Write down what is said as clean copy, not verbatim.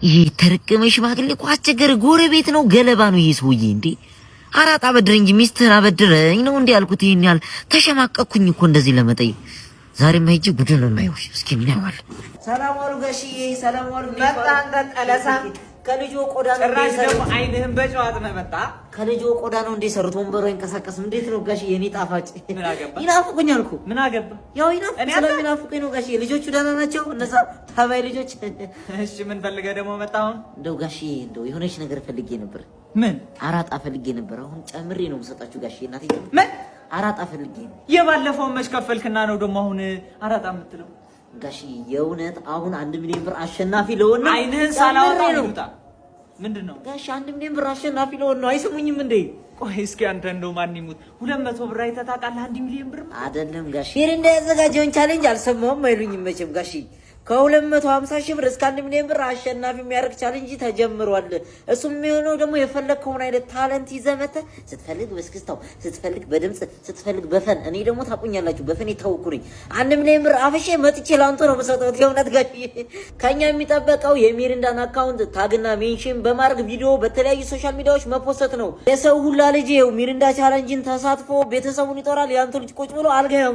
ይሄ የተረገመ ሽማግሌ እኮ አስቸገረ። ጎረቤት ነው፣ ገለባ ነው ይሄ ሰውዬ። እንዴ አራጣ አበድረኝ እንጂ ሚስትህን አበድረኝ ነው እንዴ ያልኩት። ይሄን ያህል ተሸማቀቅኩኝ እኮ እንደዚህ ለመጠየቅ። ዛሬማ ሂጅ ጉድን ነው የማየው። እስኪ እናየዋለን። ሰላም ዋሉ ጋሽዬ፣ ሰላም ዋሉ። መጣ አንተ ጠለሳ። ከልጆ ቆዳ ነው ጭራሽ ደግሞ አይንህን በጨው አጥበህ መጣ። ከልጆ ቆዳ ነው እንዴ ሰሩት? ወንበሩ አይንቀሳቀስም። እንዴት ነው ጋሽዬ? የኔ ጣፋጭ ምን አገባ? ይናፍቁኛል እኮ። ምን አገባ? ያው ይናፍቁ እኔ ስለሚናፍቁኝ ነው ጋሽዬ። ልጆቹ ደህና ናቸው? እነዛ ታባይ ልጆች። እሺ ምን ፈልገህ ደግሞ መጣ አሁን? እንደው ጋሽዬ፣ እንደው የሆነች ነገር ፈልጌ ነበር። ምን? አራጣ ፈልጌ ነበር። አሁን ጨምሬ ነው የምሰጣችሁ ጋሽዬ። እናቴ ምን? አራጣ ፈልጌ ነው። የባለፈውን መች ከፈልክና ነው ደግሞ አሁን አራጣ የምትለው? ጋሽዬ የእውነት አሁን 1 ሚሊዮን ብር አሸናፊ ለሆን ነው። አይንህን ሳላወጣ ጨምሬ ነው። ይውጣ። ምንድን ነው? ጋሽ 1 ሚሊዮን ብር አሸናፊ ለሆን ነው። አይሰሙኝም እንዴ? ቆይ እስኪ አንተ እንደው ማን ይሙት 200 ብር አይተህ ታውቃለህ? 1 ሚሊዮን ብር? አይደለም ጋሽ፣ ሚሪንዳ ያዘጋጀውን challenge አልሰማሁም አይሉኝም መቼም ጋሽ። ከ250 ሺህ ብር እስከ 1 ሚሊዮን ብር አሸናፊ የሚያደርግ challenge ተጀምሯል። እሱም የሚሆነው ደግሞ የፈለግከውን አይነት talent ይዘህ መተህ ስትፈልግ በእስክስታው፣ ስትፈልግ በድምፅ፣ ስትፈልግ በ fun። እኔ ደግሞ ታውቁኛላችሁ በ fun የታወኩ ነኝ። 1 ሚሊዮን ብር አፍሼ መጥቼ ለአንተ ነው የምሰጠው። የእውነት ጋሽ፣ ከኛ የሚጠበቀው የሚሪንዳን account tag ና mention በማድረግ ቪዲዮ በተለያዩ social media ዎች መፖሰት ነው። የሰው ሁላ ልጅ ይኸው ሚሪንዳ ቻለንጅን ተሳትፎ ቤተሰቡን ይጦራል። የአንተ ልጅ ቁጭ ብሎ አልጋ